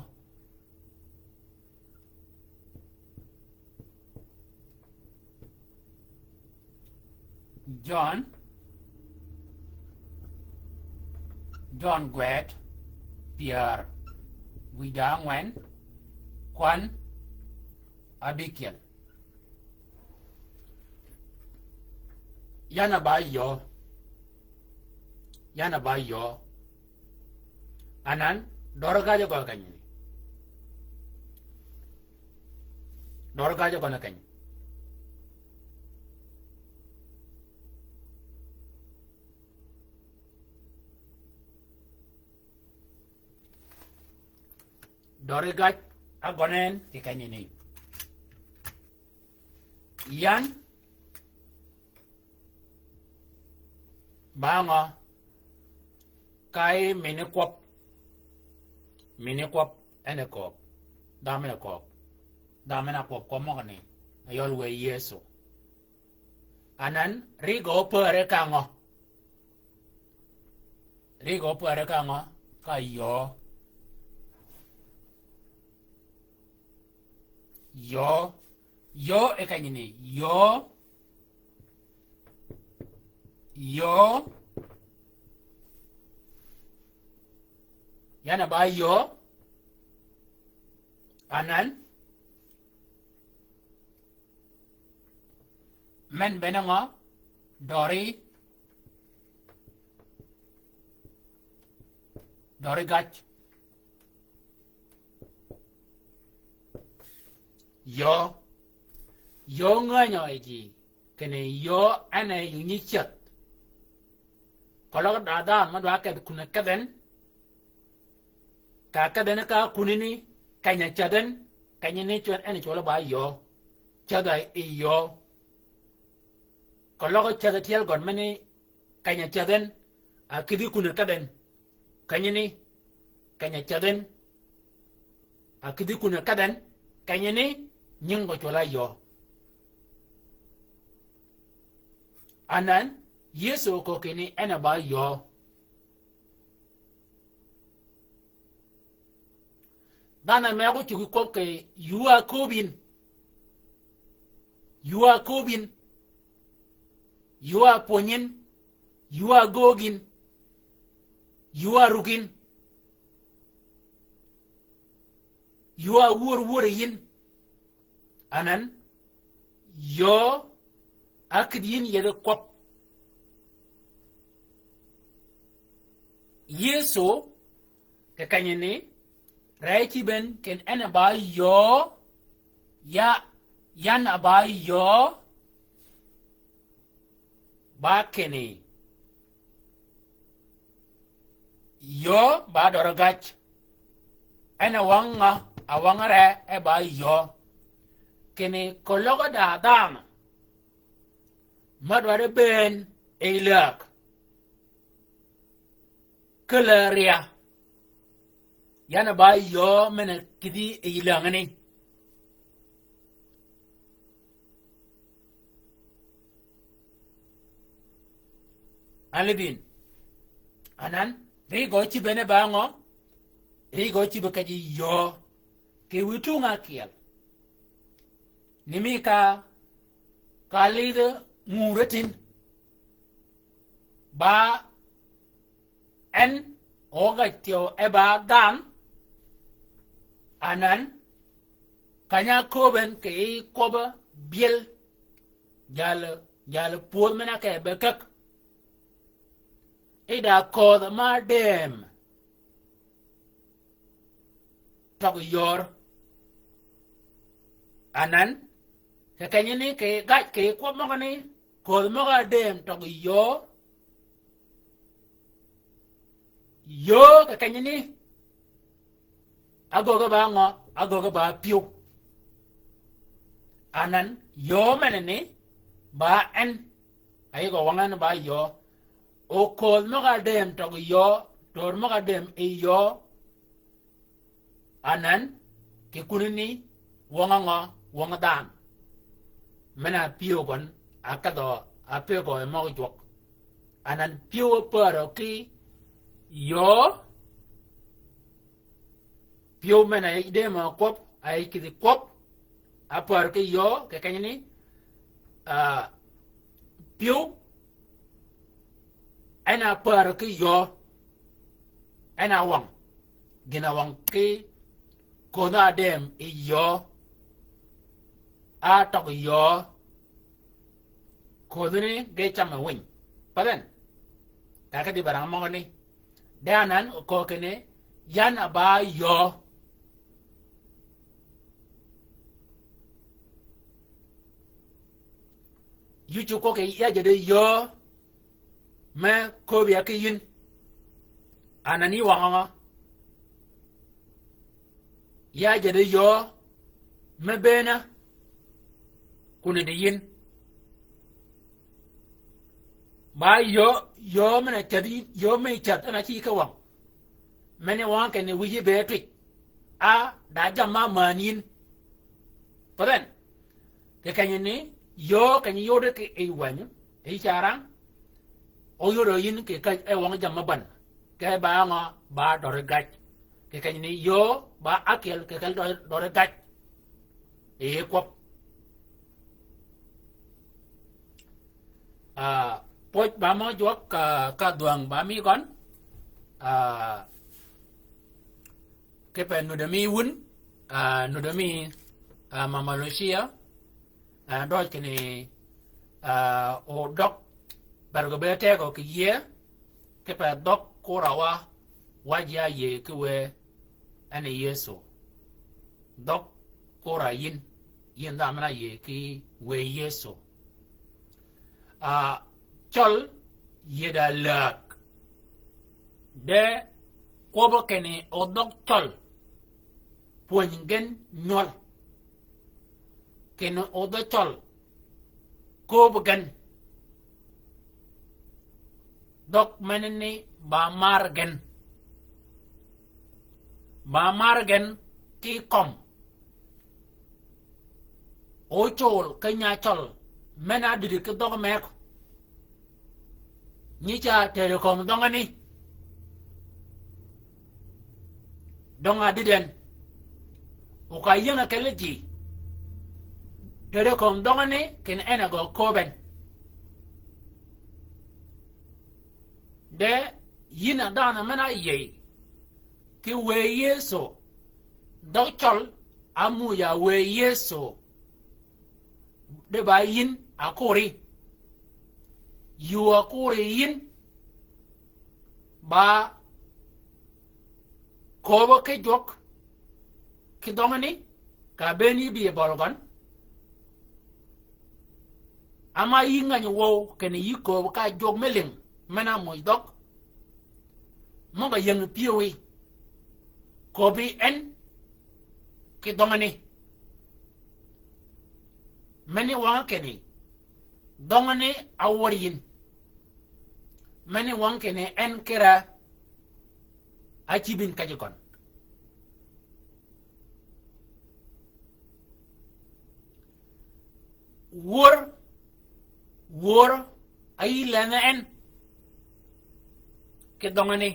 Jøn, Jøn gwed pyär wïdá ángwen, kwan abïkyel. Yan a ba yöö. Yan a ba yöö. Anan, døri gajø gø kenyni. Døri gajø gø ne keny. Døri gaj a gønen kì kenyni. Yan ba ngø ka yi mini kwøb. Mini kwøb en e kööb. Dhanhø men e kööb. Dhanhø men a kwøb kwøb møgø ni. A yøl wë Yëso. Anan ri gø opare ka ngø? Ri gø opare ka ngø? Ka yöö. Yöö. Yöö e kenyni. Yöö. Yöö. Yan a ba yöö. Anan. Men bene ngø? Døri. Døri gaj. Yöö. Yöö ngänyi yi ji. Kinni yöö en e yï nyi ceth. Keløg da dhanhø mø dwa kedh kun kedh en. Ka kedh en ka kunni ni, keny-a ceth en, kenyni cwøn en cwøl ba yöö. Ceth a yi yöö. Keløg ceth tyel gøn meni, keny-a ceth en, a kïdhi kun kedh en. Kenyni, keny-a ceth en, a kïdhi kun kedh en, kenyni, nying gø cwøl a yöö. Anan, Yëso köög kinni en a ba yöö. Dhanhø me ágø cuggi kwøb kì yuu a kööb yïn. Yuu a kööb yïn. Yuu a pwönyi yïn. Yuu a göög yïn. Yuu a rug yïn. Yuu a wör wör yïn. Anan, yöö a kïdhi yïn yedhi kwøb. Yëso kì kenyni, ree cïb en kinni en a ba yöö, ya, yan a ba yöö, ba kinni. Yöö ba døri gaj. En a wang ngø, a wang ree e ba yöö. Kinni keløg da dhanhø mø dwaddi bëën yi läg. Kelli ria. Yan a ba yöö men-a kïdhi yi längni. An libïn. Anan, ri gø cïb en e ba ngø? Ri gø cïb kej yöö. Kì wïj tung ákyel. Ni mi ka, ka lidh ngure tin. Ba en ogaj thyew e ba dhanhø, anan, keny-a ákööb en kì yij kwøbbi byel, jalø, jalø pwödh men-a ke be käg. Yi da köödh ma dëëm tøg yöör. Anan, kì kenyni kì gaj kì kwøb møgani, köödh møg-a dëëm tøg yöör. Yöör kì kenyni. Ágöggi ba ngø, ágöggi ba pyëw. Anan, yöör menani, ba en. A yïg-a wøng en ba yöör. O köödh møg-a dëëm tøg yöör, tör møg-a dëëm yi yöör. Anan, kì kunani, wøng-a ngø, wøng-a dhanhø. Men-a pyëw gøn, a kedhø, a pëggø yi møg-a jwøk. Anan pyëw a pärø ki yöör, pyëw men-a yij dëëm-a kwøb, a yij kïdhi kwøb, a pärø ki yöör, kì kenyni, ah, pyëw, En a pär ki yöö. En a wøng. Gïn a wøng ki kodhi a dëëm yi yöö. A tøg yöö. Kodhini ge cam a winy. Path en. Ka ki di barang møgø ni. De anan oköög kinni, yan a ba yöö. Yï cuggi ki ya jaddi yöö me köbbi ya ki yïn. Anan yï wøng ngø? Ya jaddi yöö me bënna kun di yïn. Ba yöö, yöö men-a cädh, yöö me cädh en a ci ki wøng. Meni wøng kinni wïj yï bëëd twij. A da jammì männ yïn. Path en. Kì kenyi ni, yöö kenyi yodi ki yi wänyi, yi carang. Oyodi yïn kì käj e wøng jammì bän. Ke ba ngø, ba døri gaj. Kì kenyi ni yöö ba ákyel kì kel døri, døri gaj. Yi kwøb. Ah, pwøj ba mø jwøk ka, ka dhwäng ba mi gøn. Ah, kipe nude mi wun, ah, nude mi, ah, Mama Lucia, ah, døj kinni, ah, odøg, bërgø be tegø kì yïëy, kipe dhøg kurawa, wa ji áyïëy ki wë, en yi Yëso. Dhøg kura yïn, yïn dha men-a áyïëy ki wë Yëso. Ah, cøl yïddi a läg. De kwøbbø kinni odhøg cøl. Pwöny gen nywøl. Kinni odhøg cøl. Kööb gen. Dhøg menani ba mar gen. Ba mar gen ki kömi. Ocol ki nya cøl, men-a dïdï ki dhøg meko. Nyi ca tëddi kömi dhøngani. Dhøng-a dïdï en. O ka yïëng-a kelli ji. Tëddi kömi dhøngani, kinni en a gø kööb en. De yïn a dhanhø men-a áyïëy ki wë Yëso. Dhøg cøl, ámuuj a wë Yëso. De ba yïn a kuri. Yuu a kuri yïn. Ba kööbø ki jwøk ki dhøngani, ka bënn yï bï yi bøl gøn. Ama yï ngänyi wøw kinni yï kööb ka jwøk me lïng, men-a ámuuj dhøg. Møg-a yïëng pyëwí. Köbbi en ki dhøngani. Meni wøng kinni dhøngani áwør yïn. Meni wøng kinni en kira ácïb yïn käjji gøn. Wör, wör, áyï lenhe en ki dhøngani.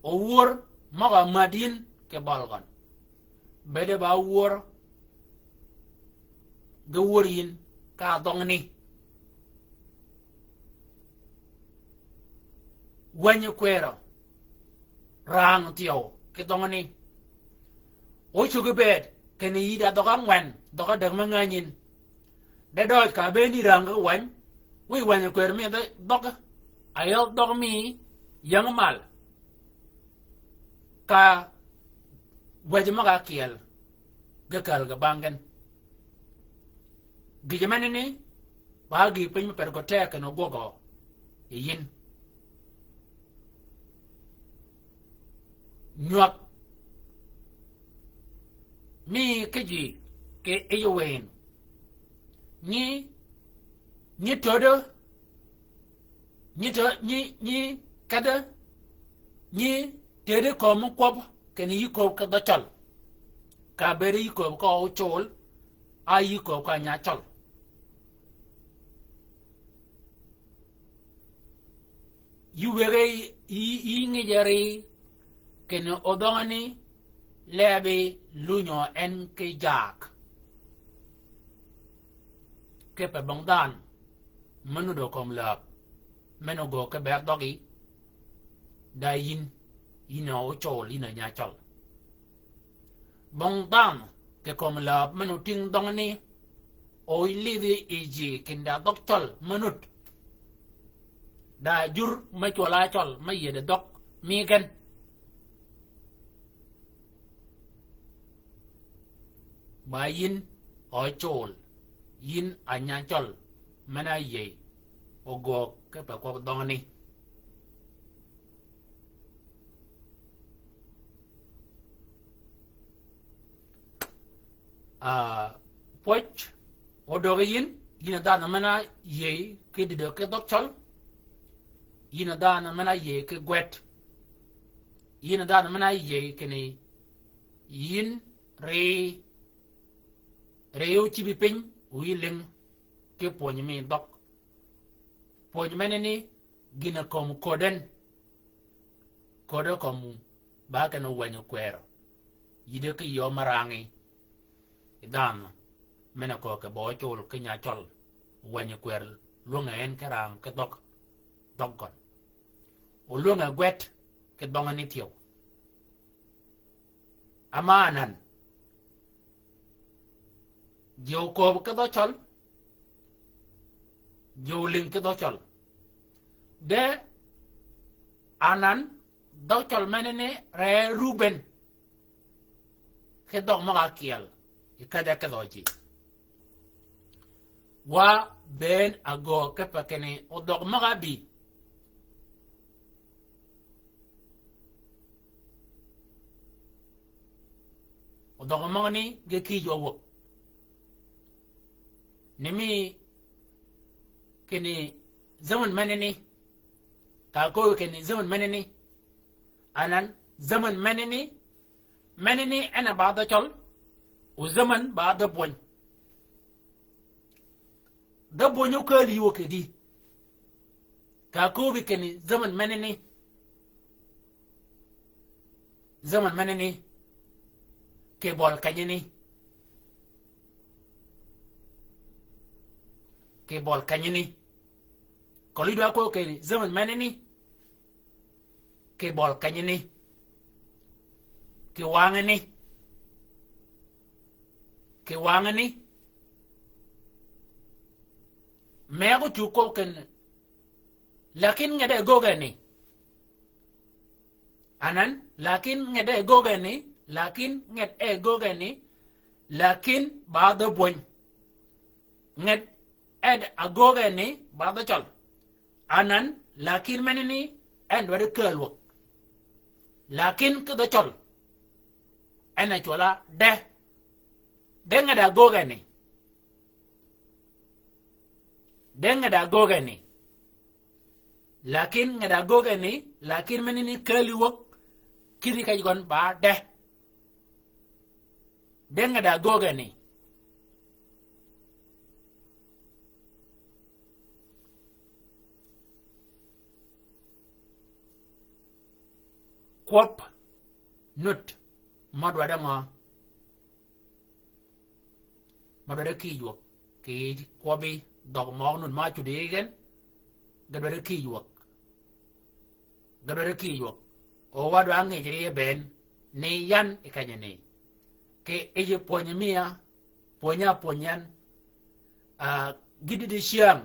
O wör møg-a mäd yïn kì bøl gøn. Bede ba wör, ge wör yïn ka dhøngani. Wänyi kwërø, rang thyew ki dhøngani. O cuggi bëëd kinni yï da dhøg ángwen, dhøg ádäg me ngänyi yïn. De døøj ka bënn yï rang ki wäny, wiy wänyi kwër mi dhøg, a yøl dhøg mi yäng mal. Ka wäjji møg-a kyel, ge käl ge bang gen. Gïjø menani, ba gïï piny me per gø teg kinni gwøgø yi yïn. Nywag mi ki ji kì yij wëy. Nyi, nyi tödø, nyi tö-, nyi, nyi kedø, nyi tëddi kömi kwøb, kinni yï kööb ki dhø cøl. Ka bëëdi yï kööb ka ocol, a yï kööb ka nya cøl. Yï wëggi yï, yï ngïjari, kinni odhøngani lebi lunyo en ki jaag. Kipe bong dhanhø, me nuddø kömi läb. men ogöög ki bër dhøggi, da yïn, yïn a ócol, yïn a nya cøl. Bong dhanhø kì kömi läb men otïng dhøngani, o ólidhi yi ji kinda dhøg cøl me nud. Da jur me cwøl-a cøl me yïëdi dhøg mi gen. Ba yïn a ócol, yïn a nya cøl, men-a áyïëy, ogöög ki pa kwøb dhøngani. Ah, pwøj odøg yïn, yïn a dhanhø men-a áyïëy ki dïdø ki dhøg cøl, yïn a dhanhø men-a áyïëy ki gwed, yïn a dhanhø men-a áyïëy kinni, yïn ri, ri ócïbi piny, o yï lïng ki pwöny mi dhøg. Pwöny menani, gïn-a kömi ködden. Köddi kömi ba kinni wänyi kwërø. Yïddi ki yöö me rangí. Yi dhanhø men-a köög kì ba ócol ki nya cøl. Wänyi kwër lwöngø en ki rang ki dhøg, dhøg gøn. O lwöngø gwed ki dhøngani thyew. Ama anan, ji okööb ki dhø cøl, ji olïng ki dhø cøl. De anan, dhø cøl menani re Ruben, ki dhøg møg-a ákyel, yi kedhe ki dhø ji. Wa bënn agöög ki pa kinni, odhøg møg-a ábï. Odhøg møgani ge kïj wa wäg. Ni mi kinni zaman menani, ka áköög kinni zaman menani. Anan zaman menani, menani en a ba dhø cøl, o zaman ba dhø bwöny. Dhø bwöny ókääl yï wø kì dï. Ka ákööbi kinni zaman menani. Zaman menani. Kì bøl kenyani. Kì bøl kenyani. Køli dwa köög kinni zaman menani. Kì bøl kenyani. Kì wangani. Kì wangani. Megø cugg köög kinni, lakin nget e gögeni. Anan, lakin nget e gögeni, lakin nget e gögeni, lakin ba dhø bwöny. Nget ed agögeni ba dhø cøl. Anan, lakin menani en dwaddi kääl wäg. Lakin ki dhø cøl. En a cwøl-a de. De nget agögeni. De nget agögeni. Lakin nget agögeni, lakin menani kääl yï wäg, kïdhi kej gøn ba de. De nget agögeni. Kwøb nud mø dwaddi ngø? Mø dwaddi kïj wäg. Kì kwøbbi dhøg møg nud ma cuddi gen. Ge dwaddi kïj wäg. Ge dwaddi kïj wäg. O wa dwa ngïj rií bënn ni yan yi kenyani. Kì yij pwönyi mi ya, pwönyi a pwönyi yan. Ah, gïdï dicyäng.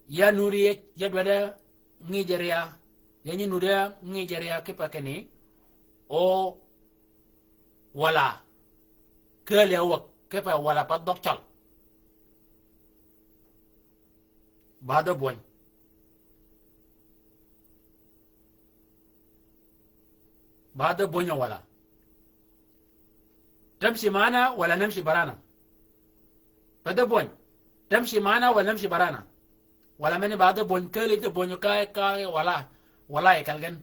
Ya nuddi ya dwaddi ngïj riya. Ya nyi nuddi ngïj riya kipe kinni. O Walà. Kääl ya wäg, kipe walà pa dhøg cøl. Ba dhø bwöny. Ba dhø bwöny walà. Tamshi ma'ana wala namshi barana. Pa dhø bwöny. Tamshi ma'ana wala namshi barana. Walà meni ba dhø bwöny, kääl yij dhø bwöny ka, ka walà, walà yi kelgen.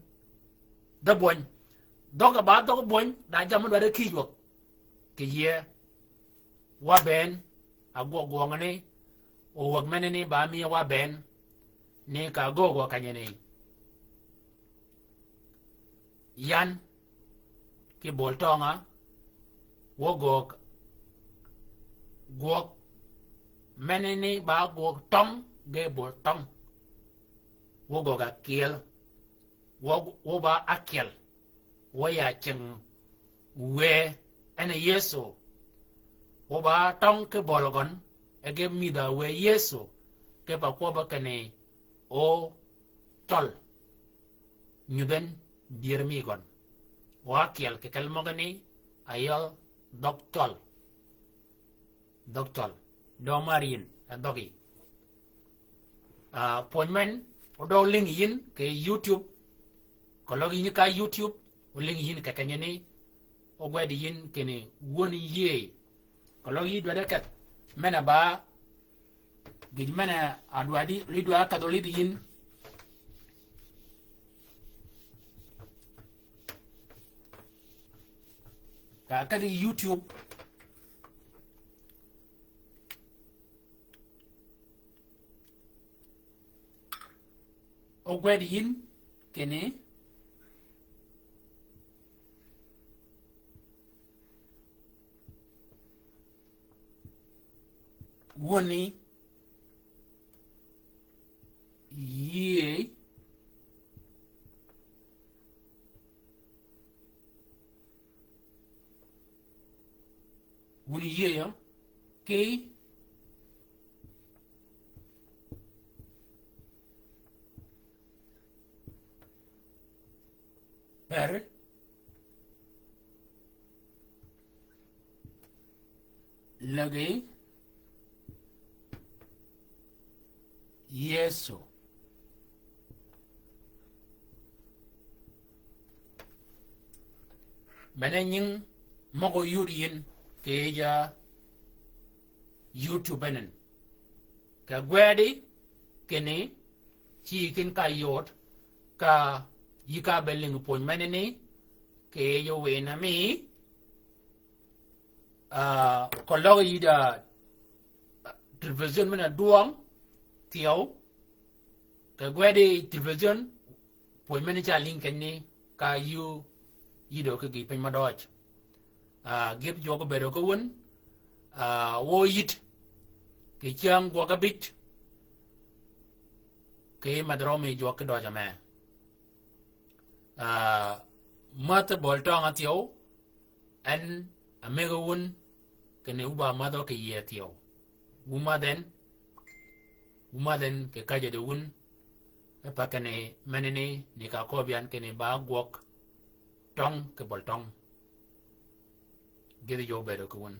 Dhø bwöny. Dhøg ba dhøg bwöny, da jammì dwaddi kïj wäg. Kì yïe. Wa bënn, agwøg gwøngani, o wäg menani ba miye wa bënn, ni ka göög wa kenyani. Yan, ki bol tønga, wø göög, gwøg, menani ba gwøg tøng, ge bol tøng. Wø gøgg ákyel. Wø, wø ba ákyel. Wø ya cing wë, en a Yëso. Wø ba tøng ki bøl gøn, e ge mïdha wë Yëso, ki pa kwøbb-a kinni o tøl. Nyudh en dyër mi gøn. Wø ákyel kì kel møgani, a yøl dhøg tøl. Dhøg tøl. Dø mar yïn, a dhøggi. Ah, pwöny men, o dø lïngi yïn kì YouTube. Keløg yïn ka YouTube, o lïngi yïn kì kenyani. O gwedi yïn kinni wöni yïëy. Keløg yï dwaddi kedh. Men-a ba. Gïj men-a dwaddi, yï dwaddi kedh o lïdhi yïn. Ka kedhi YouTube. O gwed yïn kinni wöni yïëy. Wun yïëy yø ki per lägi Yëso. Mene nying møg-a yud yïn kì yij YouTube enen. Kì gwedi kinni ci yï kin ka yod ka yï ka be lïngi pwöny menani kì yij wïn-a mi, ah, keløg yï da television men-a dwøng thyew. Kì gwedi television, pwöny men-a ca lïngi kenyani ka yï, yï dø ki gïï piny mø døøj. Ah, gïth jwøk óbëëd ki wun, ah, wø yïd kì cyäng gwøg ábïj, kì medh rømi jwøk ki døøj-a mee. Ah, mädh bøl tøng-a thyew, en a mëggi wun, kinni wu ba mädhø kì yïëy thyew. Wu mädh en, wu mädh en kì käjjø di wun, e pa kinni menani ni ka köbbi yan kinni ba gwøg tøng kì bøl tøng. Gïthi jwøk óbëëd ki wun.